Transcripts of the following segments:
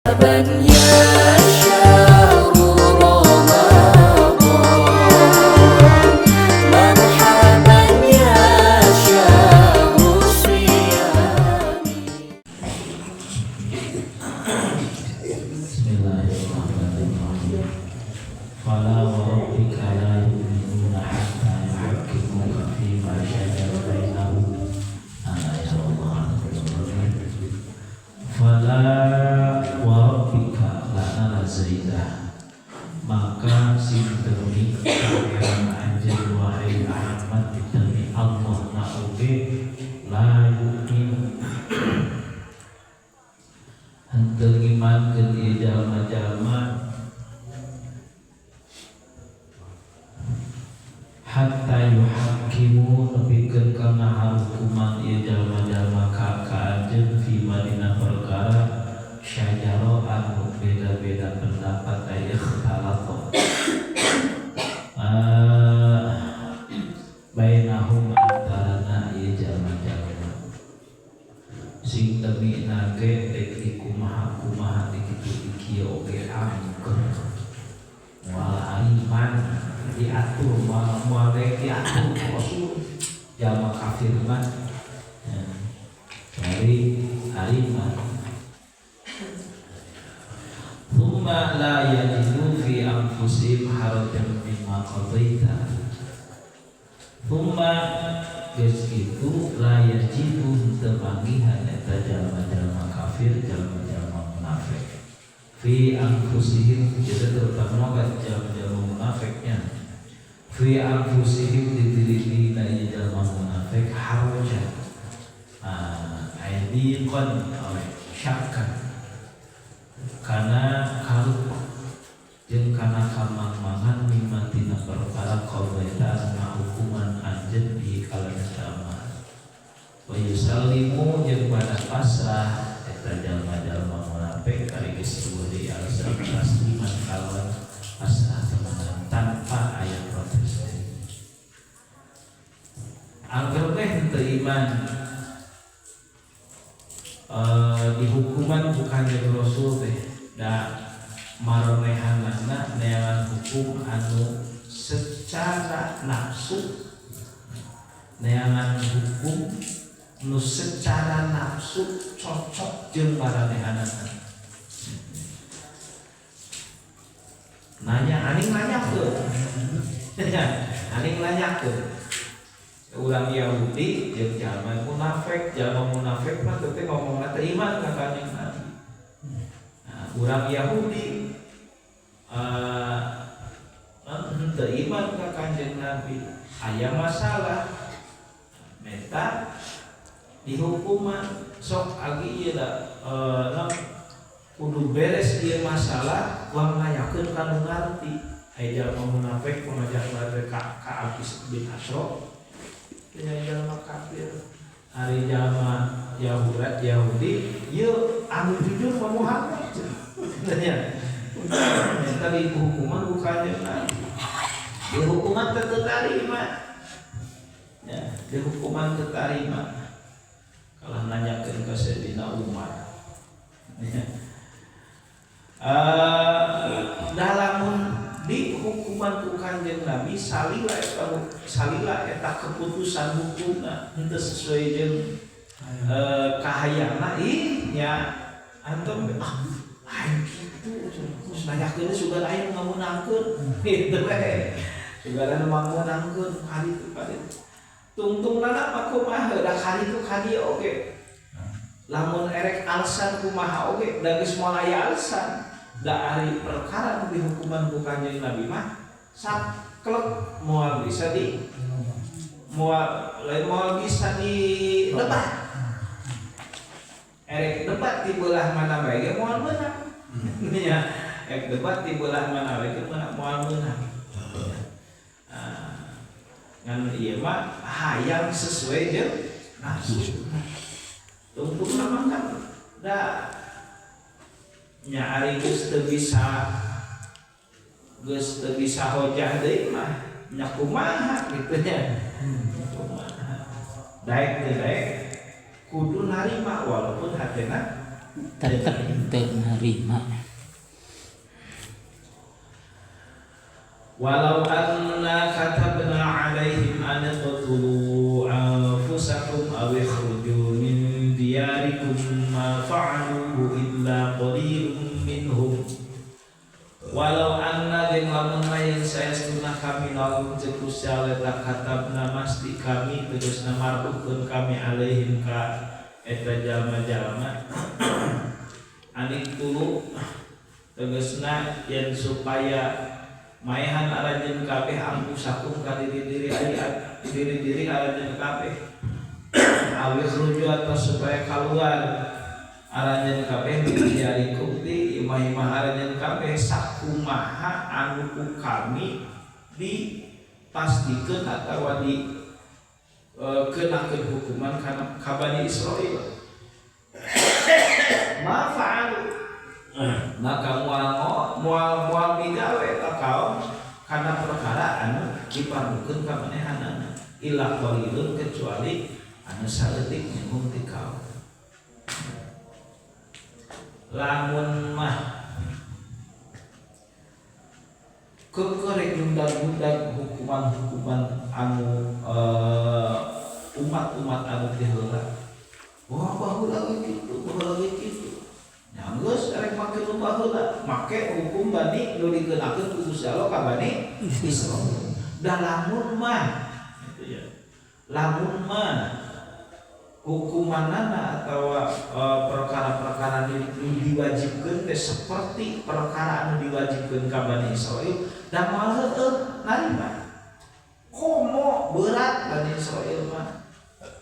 مرحبا يا شهر رمضان، مرحبا يا شهر الصيام. Bismillahirrahmanirrahim. Fala wa rabbika la yu'minuna hatta yuhakkimuka fima shajara bainahum. Ya Allah. Fala wa rabbika la zaidah. Maka sing demi pangeran anjeun, wahai Muhammad, demi Allah na oge, la yu'min henteu ngimankeun ieu jalma-jalma, hatta yuhakkimu nepikeun ka ngahukuman ieu jalma-jalma ka anjeun, fi madina perkara, syajara anu beda-beda pendapat, ay ikhtalata bainahum antarana ieu jalma-jalma. Sing demi nage dek dikumaha-kumaha, dikitu dikieu oge angker moal iman diatur, moal moal dek diatur ku Rasul jalma kafir mah ya. Dari ariman. Thumma la yajidu fi anfusihim harajan mimma qadaita. Thumma geus kitu, la yajidu henteu manggihan eta jalma-jalma kafir, jalma-jalma munafik, fi anfusihim, jadi terutama kan jalma-jalma munafiknya, fi anfusihim di diri-dirina ieu jalma munafik, harajan aidiqan aw syakkan, kana karup jeung kana kamang-mangan, mimma tina perkara, qadaita ngahukuman anjeun, bi kalawan eta mah, wa yusallimu jeung pada pasrah eta jalma-jalma munafik, ari geus euweuh deui alasan, tasliman kalawan pasrah temenan tanpa aya protes. Angger teh henteu iman dihukuman ku Kanjeng Rasul teh da maronehanana neangan hukum anu secara nafsu, neangan hukum nu secara nafsu cocok jeung maranehanana. Nanya aning nanyakeun, aning nanyakeun urang Yahudi jeung jalma munafik. Jalma munafik mah teh ngomongna teh iman ka Kanjeng Nabi. Nah, urang Yahudi henteu iman ka Kanjeng Nabi, aya masalah meta dihukuman sok agi ieu da kudu beres ieu masalah, uang nanyakeun ka nu ngarti. Aya jalma munafik mengajak ka Abis bin Asro nya jalma kafir. Ari jalma Yahudi ieu anu jujur mah Muhammad nya, eta dihukuman ku Kanjeng Nabi, dihukuman teu tarima ya, dihukuman teu tarima, kalah nanyakeun ka Sayyidina Umar ya. Dalamun dihukuman ku Kanjeng Nabi salila eta keputusan hukumna henteu sesuai jeung kahayangna, ih nya antum ah aing kitu terus nanyakeun sugan aing ngamunangkeun kitu we, sugan anu ngamunangkeun kaditu kaditu tungtungna mah kumaha da kaditu kadieu oge, lamun erek alasan kumaha oge da geus moal aya alasan, da ari perkara nu dihukuman ku Kanjeng Nabi mah saklek moal bisa di moal lain moal bisa di debat. Erek debat di belah mana bae ge moal meunang nya, erek debat di belah mana bae ge moal meunang. Ngan ieu mah hayang sesuai jeung nafsu. Tungtungna mah kan da nya ari geus teu bisa hojah deui mah nya kumaha kitu nya, kumaha daek teu daek kudu narima walaupun hatena Tetep teu narima. Walau anna katabna alaihim an iqtulu anfusakum aw ikhruju min diyarikum ma fa'aluhu illa qalilun minhum. Walau anna jeung lamun lain saestuna kami lamun ceuk Gusti Allah eta katabna masti kami tegasna mardukeun kami alaihim ka eta jalma-jalma aniqtulu tegasna yen supaya maehan aranjeun kabeh angkusakum ka diri-diri diri-diri aranjeun kabeh awis ruju atau supaya keluar aranjeun kabeh diarikum di imah-imah aranjeun kabeh sakumaha anu ku kami dipastikeun atawa di kenakeun hukuman kana ka Bani Israil ma fa'alu maka mual migawe eta kaum kana perkara anu diparlukeun ka manehanana illa qalilun kecuali anu saeutik nyambung ti kaum. Lamun mah kekerek undang-undang hukuman-hukuman anu umat-umat anu ti heula wah baheula we kitu baheula we kitu geus erek make nu baheula make hukum bani nu dikenakeun ku Gusti Allah ka Bani Israil. Da lamun mah itu ya. Lamun mah hukumanana atawa perkara-perkara nu diwajibkeun teh seperti perkara anu diwajibkeun ka Bani Israil da moal heueuh narima. Komo berat Bani Israil mah.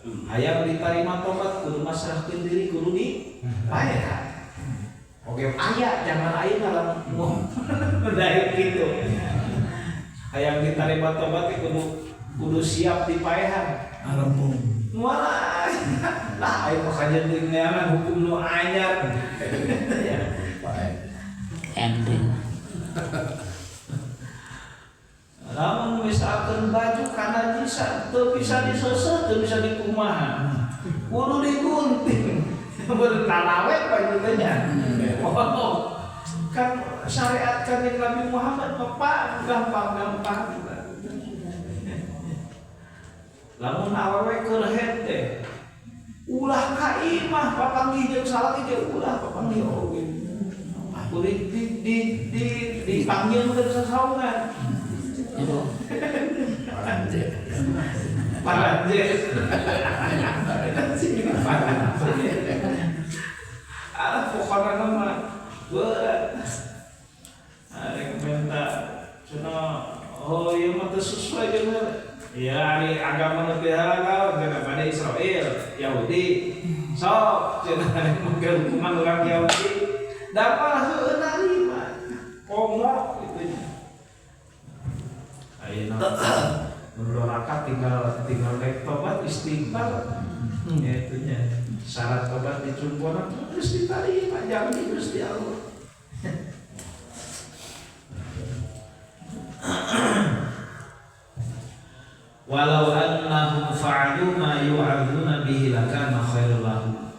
Hayang ditarima tobat kudu masrahkeun diri kudu di paehan. Oke, aya zaman ayeuna lamun dari kitu. Hayang ditarima tobat kudu siap dipaehan. Arempung. Moal lah aya mah kajeun deui neangan hukum nu anyar. Ending. Lamun misalkan baju kana jisa teu bisa diseuseuh, teu bisa dikumaha. Kudu digunting. Bertalawet baju teh nya. Oh, kan syariat kanjeng Nabi Muhammad mah gampang-gampang. Lamun awewe keur haid teh ulah ka imah papanggih jeung salaki ge ulah papanggih oge. Kudu di dipanggil ke sasaungan. Paranje. Paranje. Alah pokokna mah berat. Arek minta cenah oh ieu mah teu sesuai jeung ya ari agama nu teu halal cenah Bani Israil Yahudi. Sok cenah arek make hukuman urang Yahudi. Da malah heueuh narima. Komo kitu nya. Ayeuna mun tinggal rek tobat istighfar. Ya itunya syarat tobat dicumpona terus diterima janji Gusti Allah. Walau annahum fa'alu ma yu'adzuna bihi lakana khairul lahum.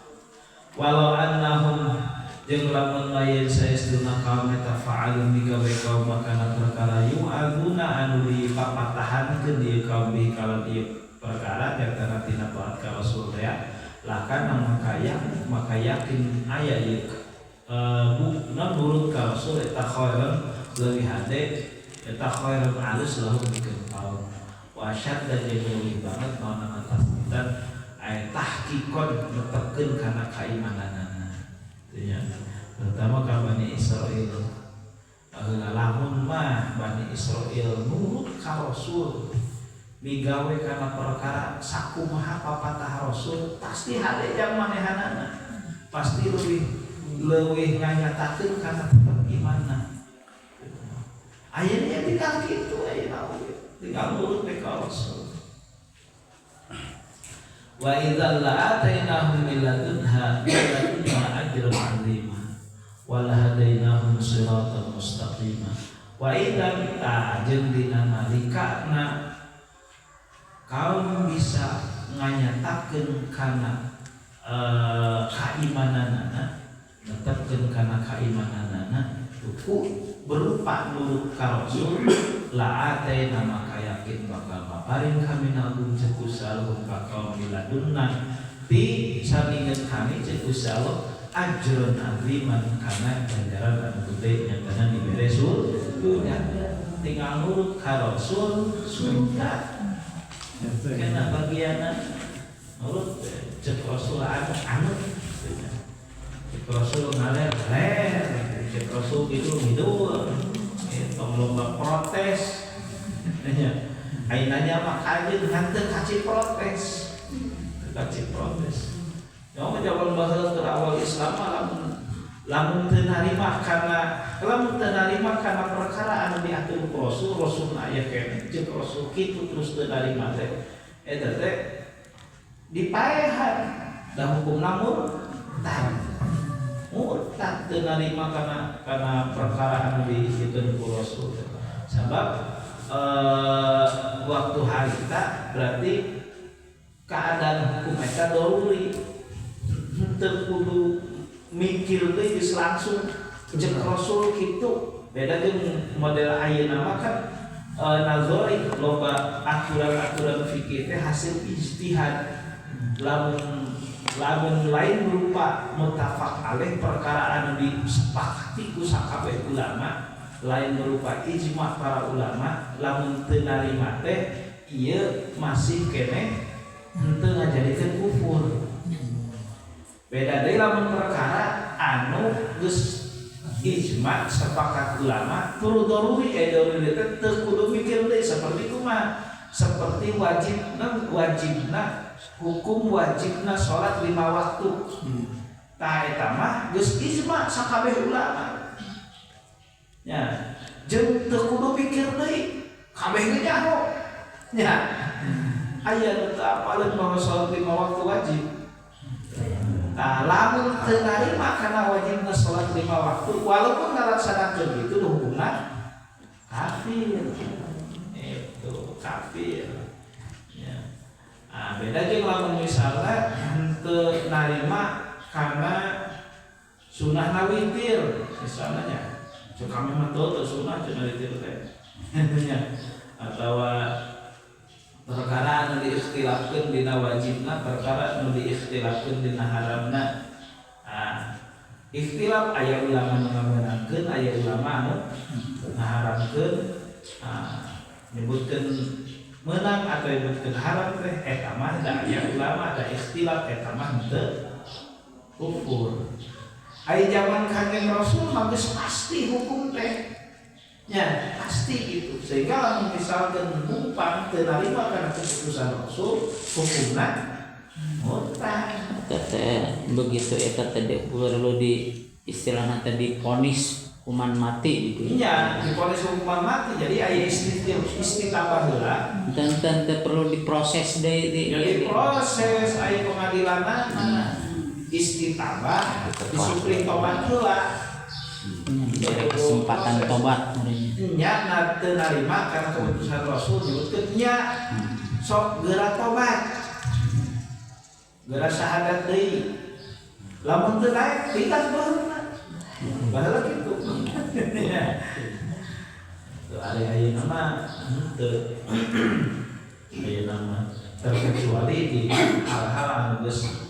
Walau annahum jeung lamun lain saestuna kaum eta fa'alu migawe kaum makana perkara yu'adzuna anu dipapatahankeun ieu kaum bihi kalam ieu perkara nyatana tina taat ka Rasul teh lakana maka yakin aya ieu bukna nurut ka Rasul eta khairan leuwih hade eta khairan alus lahum pikeun kaum. Wa asyadda jeung leuwih banget naon tasbitan ay tahqiqon netepkeun kana kaimananana. Nya terutama ka Bani Israil. Baheula lamun mah Bani Israil nurut ka Rasul migawe kana perkara sakumaha papatah Rasul pasti hade jang manehanana. Pasti leuwih nganyatakeun kana tetep imanna. Ayeuna tinggal kitu ayeuna oge. Tinggal nurut ka Rasul. Wa idzal la'atainahum min ladunha ajran 'azima wa lahadainahum siratan mustaqima. Wa idzal ta'jeng dina nalikana kaum bisa nganyatakeun kana kaimananana Netepkeun kana kaimananana ku berupa nurut ka Rasul la ataina maka yakin bakal maparin kami nagum cek usalhum ka kaum miladunna ti sandingan kami cek usalah ajron aziman kana ganjaran anu gede nyatana dibere surga tinggal nurut ka Rasul surga kena bagianna nurut cek Rasul anu anut cek Rasul ngaler ler cek Rasul gitu ngidul tong lomba protes nya ayeuna mah kajeun henteu kaci protes kaci protes. Ya zaman baheula keur awal Islam mah lamun teu narima kana lamun teu narima kana perkara anu diatur ku Rasul, Rasulna aya keneh jeung Rasul kitu terus teu narima teh eta teh dipaehan da hukumna murtad. Murtad teu narima kana kana perkara anu diatur ku Rasul. Sabab waktu harita berarti keadaan hukum eta daruri teu kudu mikir deui geus langsung jeung Rasul kitu. Beda jeung model ayeuna mah kan nazari loba aturan-aturan fikih teh hasil ijtihad. Lamun lamun lain berupa muttafaq alaih perkara anu disepakati ku sakabeh ulama, lain berupa ijma para ulama, lamun teu narima teh ieu masih keneh henteu ngajadikeun kufur. Beda deui lamun perkara anu geus ijma sepakat ulama turu daruri daruri teh teu kudu mikir deui seperti kumaha, seperti wajibna wajibna hukum wajibna salat 5 waktu. Tah eta mah geus ijma sakabeh ulama. Nya, jeung teu kudu mikir deui kabeh ge nyaho. Nya. Aya nu teu apaleun bahwa salat 5 waktu wajib. Nah, lamun teu narima kana wajibna salat 5 waktu walaupun ngalaksanakeun kitu hukumna kafir. Itu kafir. Ya. Nah, beda jeung lamun misalna henteu narima kana sunahna witir misalnya nya. Cek kami mah teu sunah cenah witir teh. Nya. Atawa perkara anu diikhtilafkeun dina wajibna, perkara anu diikhtilafkeun dina haramna. Ah, ikhtilaf aya ulama nu ngamenangkeun, aya ulama anu ngaharamkeun. Ah, nyebutkeun meunang atau nyebutkeun haram teh eta mah da aya ulama da ikhtilaf eta mah henteu kufur. Aya zaman Kanjeng Rasul mah geus pasti hukum teh. Ya, pasti gitu. Sehingga lamun misalkan numpang teu narima kana keputusan Rasul, hukumna murtad. Teh begitu eta teh perlu di istilahna teh diponis hukuman mati gitu. Iya, diponis hukuman mati. Jadi aya istitabah heula. Dan teh perlu diproses deui di. Jadi proses aya pengadilanna. Istitabah disupli tobat heula. Diberi kesempatan tobat. Nya teu narima kana keputusan Rasul nyebutkeun nya sok geura tobat. Geura syahadat deui. Lamun teu naik tikas baheula. Baheula kitu. Tuh ari ayeuna mah henteu. Ayeuna mah terkecuali di hal-hal anu geus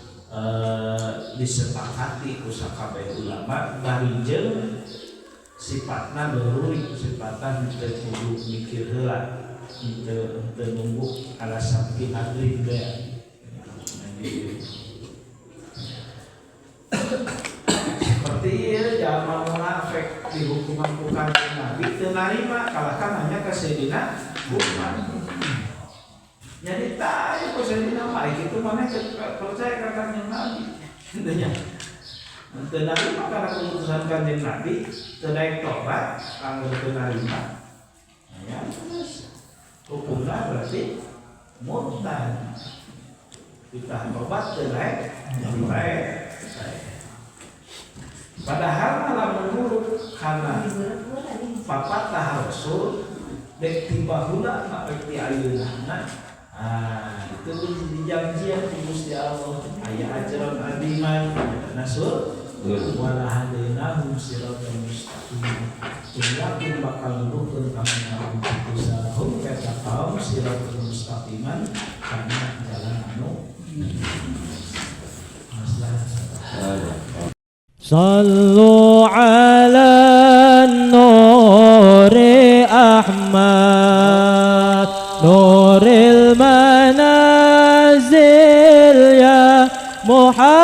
disepakati ku sakabeh ulama bari jeung sifatna daruri, sifatna henteu kudu mikir heula, henteu nunggu alasan pinadri teh. Seperti ieu jalma munafik dihukuman ku Kanjeng Nabi teu narima kalahkan hanya ka Sayyidina Umar. Jadi tanya ku Sayyidina Umar kitu maneh percaya ka Kanjeng Nabi. Nya. Teu narima kana keputusan Kanjeng Nabi, teu daek tobat, langsung teu narima. Ya, terus hukumna berarti murtad. Kita tobat teu daek, baik. Padahal malah menurut karena papatah Rasul dek tiba hula rek ti ayeuna. Ah, itu dijanjian ku Gusti Allah aya ajaran adiman nasur Wala hadainahum siratal mustaqim. Yakin bakal nuduhkeun kami ngarum kitu lahum ka kaum siratal mustaqiman kana jalan anu masalah. صلوا على النور أحمد نور المنازل يا محمد.